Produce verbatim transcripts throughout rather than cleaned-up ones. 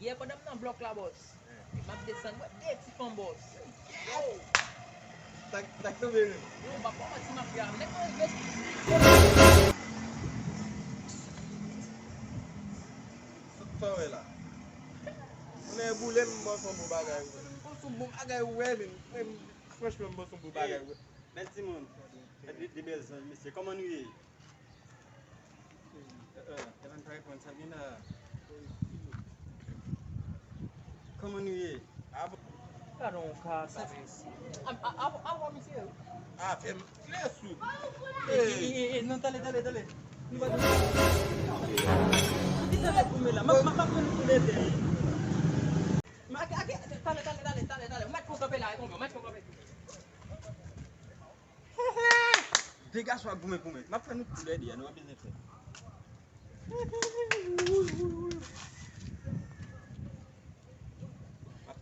Yè pandan m nan blòk la, bòs, m ap desann, m wè de ti fanm, bòs. Yo! Sa k, sa k tonbe menm? Yo, m pa ba w manti, mafya. Nèg mwen rive. Sa k fè wè la? Nèg boule m, m ba w son bon bagay, wè. M ba w son bon bagay, wè, men, men, franchman, m ba w son bon bagay, wè. Bèl timoun. Li, li bèl zanj, mesye. Kòman nou ye? Elan pa reponn sa gen la. Kòman nou ye? Gade yon ka sa, mesye. A, a, a, a, misye. A, fè m klè sou. E, e, e, e, non, tande, tande, tande. Nou pa. Ki sa la pou mwen la? M ap, m ap, m ap pran nou pou lèzè. M ap, ap, tande, tande, tande, tande, tande. M ap pran kanpe la, e konpè, m ap pran kanpe. De gason ap goumen pou mwen. M ap fè nou koulè de a, nou pa bezwen fè.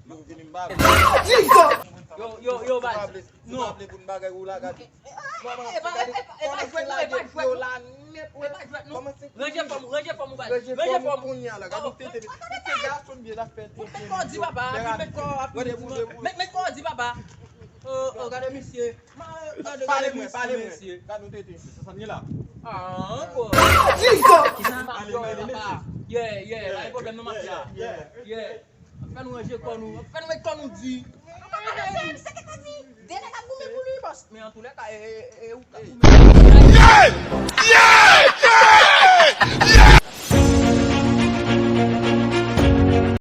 Yo, vini m ba. Yo, yo, yo, baz. Nou pa vle, nou pa vle pou n bagay ou la, gade. E pa, e pa, e pa jwèt, non, e pa jwèt, non. E pa jwèt, non. Ranje fòm ou, ranje fòm ou, baz. Ranje fòm ou. Kounye a la, gade, ou tete, ou te gason byen la fè. Ou met kò di papa, met kò ap met, met kò di papa. Oh, oh, gade misye. Pale mwen, pale mwen. Gade nou tete. Sa, sa n ye la. Ah, ankò. Kisa? Ale, ale, mesye. Yeah, yeah, pa gen pwoblèm non, mafya. Yeah. Fè nou ranje kò nou. Fè nou met kò nou di. Sa ki ta di? De nèg ap goumen pou li, bòs. Men antoulèka, e, e, e, ou ka goumen.